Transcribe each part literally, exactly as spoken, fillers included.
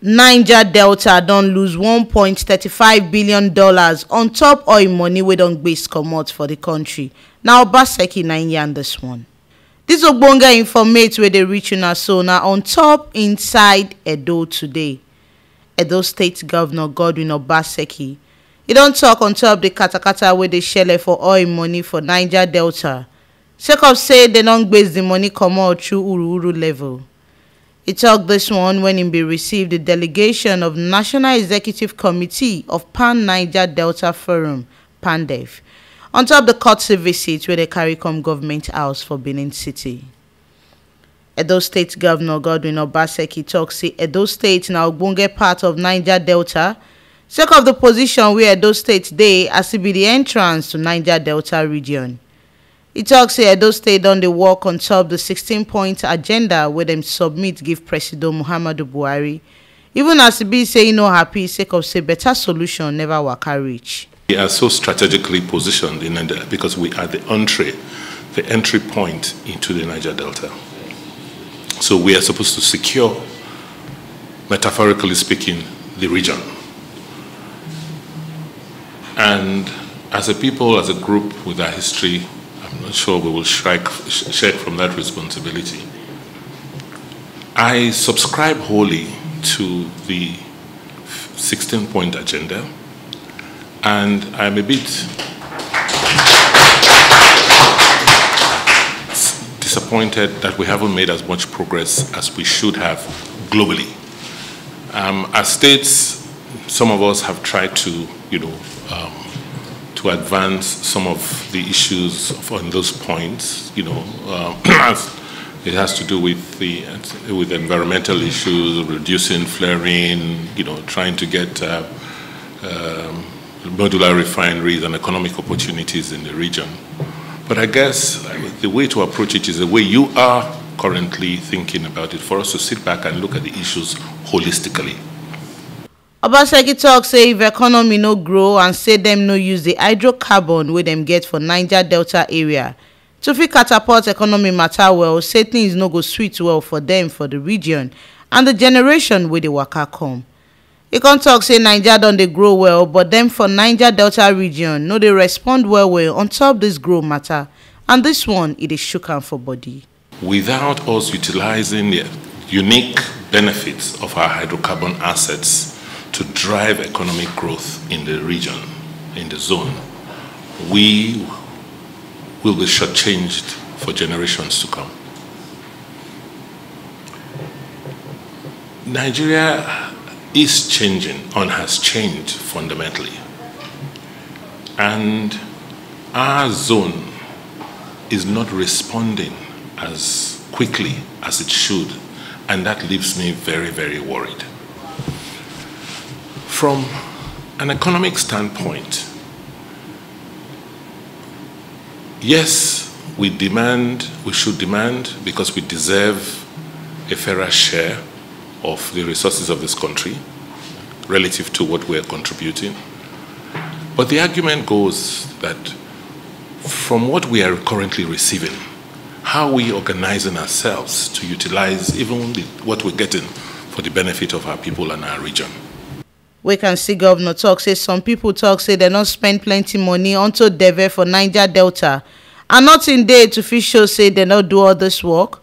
Niger Delta don lose one point thirty five billion dollars on top oil money wey don gbase comot for the country. Na Obaseki na im yarn this one. This ogbonge informate wey dey reach una so na on top Inside Edo Today. Edo State Governor Godwin Obaseki, he don talk on top the katakata wey dey shele for oil money for Niger Delta, sake of say dem don gbase the money comot through Uruuru level. He talk this one when he bin receive the delegation of National Executive Committee of Pan Niger Delta Forum, pandef, on top the courtesy visit wey dem carry come Government House for Benin City. Edo State Governor Godwin Obaseki talk say Edo State na ogbonge part of Niger Delta, sake of the position wey Edo State dey as e be the entrance to Niger Delta region. He talk say Edo State don dey work on top the sixteen point agenda wey dem submit give Presido Muhammadu Buhari, even as e be say e no happy sake of say better solution never waka reach. We are so strategically positioned in Nigeria because we are the entree, the entry point into the Niger Delta. So we are supposed to secure, metaphorically speaking, the region. And as a people, as a group with our history, I'm not sure we will shrike, sh- shirk from that responsibility. I subscribe wholly to the sixteen point agenda, and I'm a bit disappointed that we haven't made as much progress as we should have globally. Um, as states, some of us have tried to, you know, um, to advance some of the issues of, on those points, you know, um, as it has to do with the with environmental issues, reducing flaring, you know, trying to get uh, um, modular refineries and economic opportunities in the region. But I guess uh, the way to approach it is the way you are currently thinking about it, for us to sit back and look at the issues holistically. Obaseki talk say if economy no grow and say dem no use the hydrocarbon wey dem get for Niger Delta area to fit catapult economy matter well, say things no go sweet well for dem for the region and the generation wey dey waka come. He come talk say Niger don dey grow well, but dem for Niger Delta region no dey respond well well on top this grow matter, and this one e dey shook am for body. Without us utilizing the unique benefits of our hydrocarbon assets to drive economic growth in the region, in the zone, we will be shortchanged for generations to come. Nigeria is changing and has changed fundamentally. And our zone is not responding as quickly as it should. And that leaves me very, very worried. From an economic standpoint, yes, we demand, we should demand, because we deserve a fairer share of the resources of this country relative to what we are contributing. But the argument goes that from what we are currently receiving, how we organizing ourselves to utilize even the, what we're getting for the benefit of our people and our region. We can see governor talk say some people talk say they don't spend plenty money onto deve for Niger Delta, and nothing dey to fit show say they no do all this work.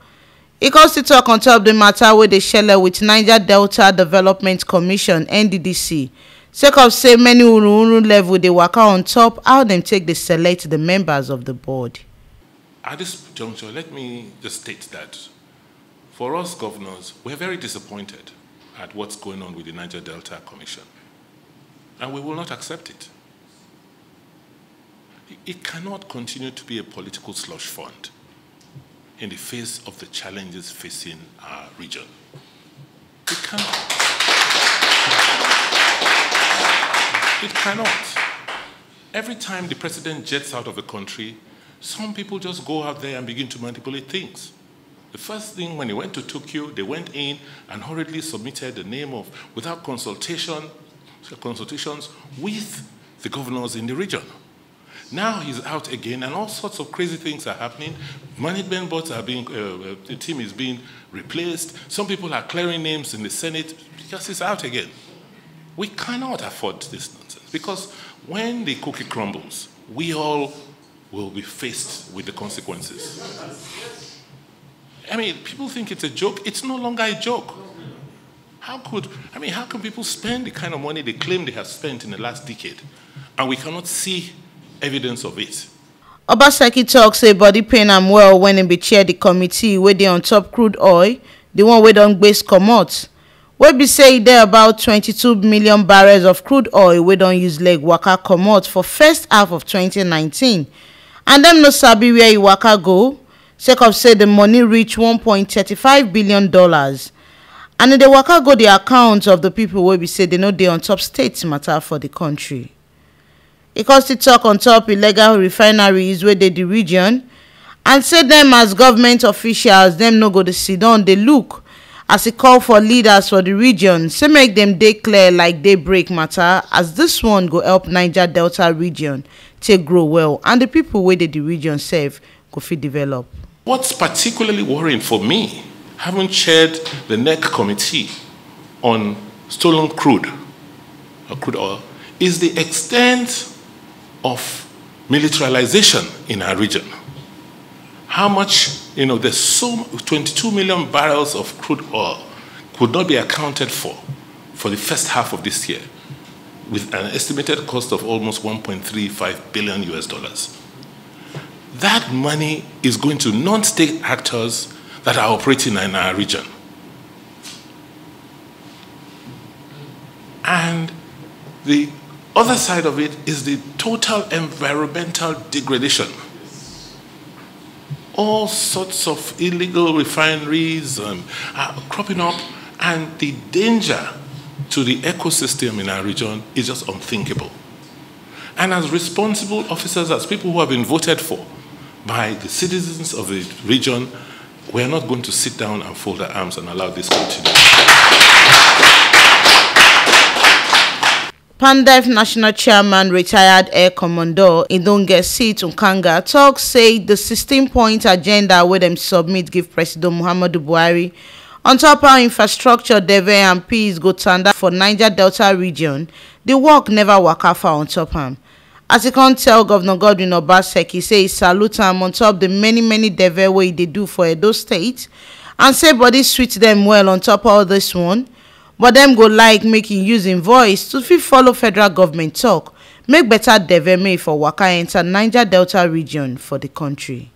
He come still talk on top the matter wey dey shele with Niger Delta Development Commission, N D D C, sake of say many uru uru level dey waka on top how dem take dey select the members of the board. At this juncture, let me just state that for us governors, we're very disappointed at what's going on with the Niger Delta Commission, and we will not accept it. It cannot continue to be a political slush fund in the face of the challenges facing our region. It cannot. It cannot. Every time the president jets out of the country, some people just go out there and begin to manipulate things. The first thing, when he went to Tokyo, they went in and hurriedly submitted the name of, without consultation, consultations with the governors in the region. Now he's out again, and all sorts of crazy things are happening. Management boards are being, uh, uh, the team is being replaced. Some people are clearing names in the Senate because he's out again. We cannot afford this nonsense, because when the cookie crumbles, we all will be faced with the consequences. I mean, people think it's a joke. It's no longer a joke. How could, I mean, how can people spend the kind of money they claim they have spent in the last decade, and we cannot see evidence of it? Obaseki tok say body pain am well wen im bin chair di committee wey dey on top crude oil, di one wey don gbase comot, wey be say e dey about twenty-two million barrels of crude oil wey don use leg waka comot for first half of twenty nineteen, and dem no sabi wia e waka go, sake of say di money reach one point thirty-five billion dollars, and e dey waka go di account of di pipo wey be say dem no dey on top state mata for di kontri. E come still tok on top illegal refineries wey dey di region, and say dem as government officials, dem no go dey sidon dey look, as e call for leaders for di region say make dem dey clear like daybreak mata, as dis one go help Niger Delta region take grow well, and di pipo wey dey di region sef go fit develop. What's particularly worrying for me, having chaired the NEC committee on stolen crude, or crude oil, is the extent of militarization in our region. How much, you know, there's so twenty-two million barrels of crude oil could not be accounted for for the first half of this year, with an estimated cost of almost one point three five billion U S dollars. That money is going to non-state actors that are operating in our region. And the other side of it is the total environmental degradation. All sorts of illegal refineries, um, are cropping up, and the danger to the ecosystem in our region is just unthinkable. And as responsible officers, as people who have been voted for by the citizens of the region, we are not going to sit down and fold our arms and allow this continue. PANDEF National Chairman, retired Air Commodore Idonge Sit Nkanga, tok say di sixteen-point agenda wey dem submit give President Muhammadu Buhari on top how infrastructure, deve and peace go tanda for Niger Delta region, di work neva waka far on top am. As e come tell Governor Godwin Obaseki say e salute am on top di many many deve wey e dey do for Edo State, and say body sweet dem well on top all dis one, but dem go like make e use im voice to fit follow federal government tok, make beta deve make e for waka enta Niger Delta region for di kontri.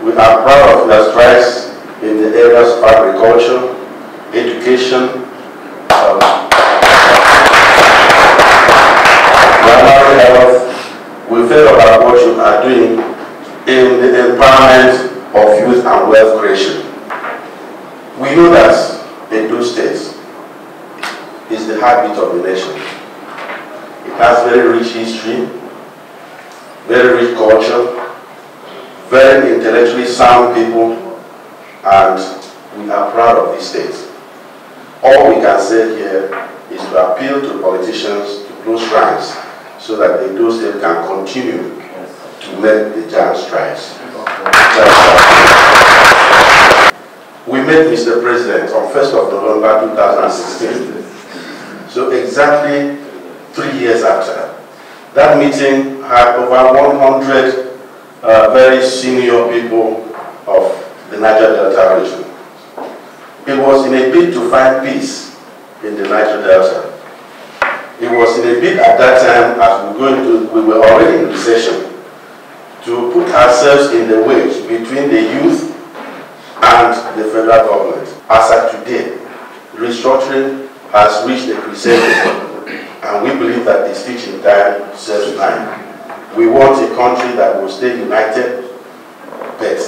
We are proud of your strides in the areas of agriculture, education, um, primary health. We feel about what you are doing in the empowerment of youth and wealth creation. We know that Edo State is the heartbeat of the nation. It has very rich history, very rich culture, very intellectually sound people, and we are proud of this state. All we can say here is to appeal to politicians to close shrines so that Edo State can continue to make the giant strides. We met, Mister President, on first of November two thousand sixteen, so exactly three years after. That meeting had over one hundred, uh, very senior people of the Niger Delta region. It was in a bid to find peace in the Niger Delta. It was in a bid at that time, as we go into, we were already in recession, to put ourselves in the wedge between the youth and the federal government. As at today, restructuring has reached a crescendo, and we believe that the stitching time serves time. We want a country that will stay united, but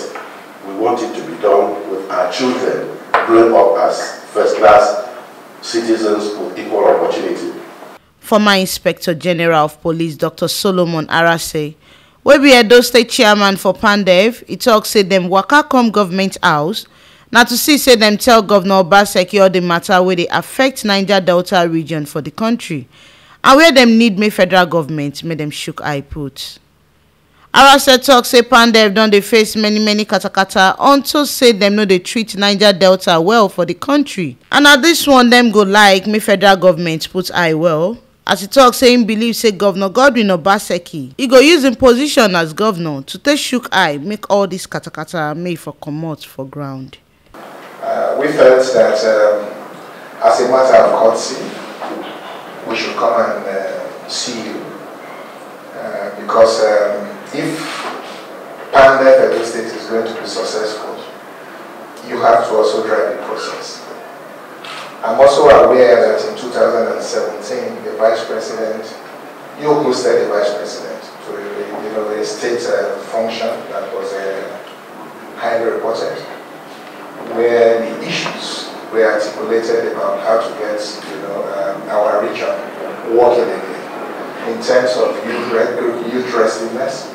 we want it to be done with our children growing up as first-class citizens with equal opportunity. Former Inspector General of Police Doctor Solomon Arase, wey be Edo State Chairman for PANDEV, e tok say dem waka come government house na to see say dem tell Governor Obaseki all di mata wey dey affect Niger Delta region for di kontri, and where dem need make federal government make dem shook eye put. Arase talk say Pandev don dey face many many katakata unto say dem no dey treat Niger Delta well for the country, and na this one dem go like make federal government put eye well, as e talk say im believe say Governor Godwin Obaseki e go use im position as governor to take shook eye make all this katakata make e for comot for ground. Uh, we felt that, um, as a matter of courtesy, we should come and uh, see you, uh, because, um, if Pandev Edo State is going to be successful, you have to also drive the process. I'm also aware that in two thousand seventeen, the vice president, you hosted the vice president to a, you know, a state uh, function that was uh, highly reported, where the issues were articulated about how to get, you know, um, our region working again in terms of youth, re- youth restiveness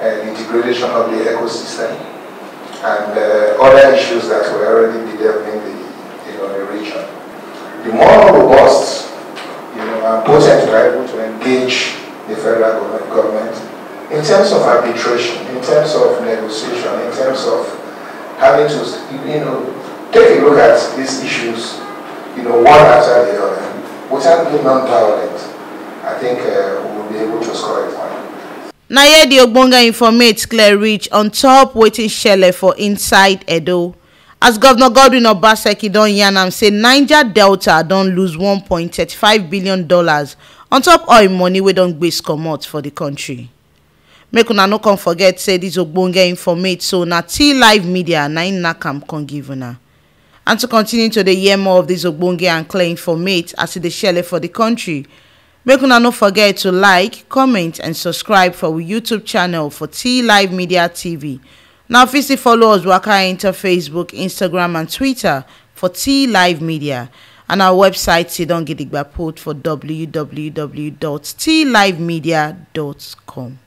and the degradation of the ecosystem and uh, other issues that were already bedeviling the, you know, the region. The more robust, you know, and potent we are able to engage the federal government, government in terms of arbitration, in terms of negotiation, in terms of having to, you know, take a look at these issues, you know, one after the other, without being non-violent, I think uh, we will be able to score a point. Na here the ogbonge informate clear reach on top wetin shele for inside Edo, as Governor Godwin Obaseki don yarn am say Niger Delta don lose one point thirty five billion dollars on top oil money wey don gbase comot for the country. Make una no come forget say this ogbonge informate so na T Live Media na im knack am come give una. And to continue to dey hear more of this ogbonge and clear informate as e dey shele for the country, make una no forget to like, comment and subscribe for our YouTube channel for T Live Media T V. Now fit still follow us waka enter Facebook, Instagram and Twitter for T Live Media, and our website still don gidigba put for w w w dot t live media dot com.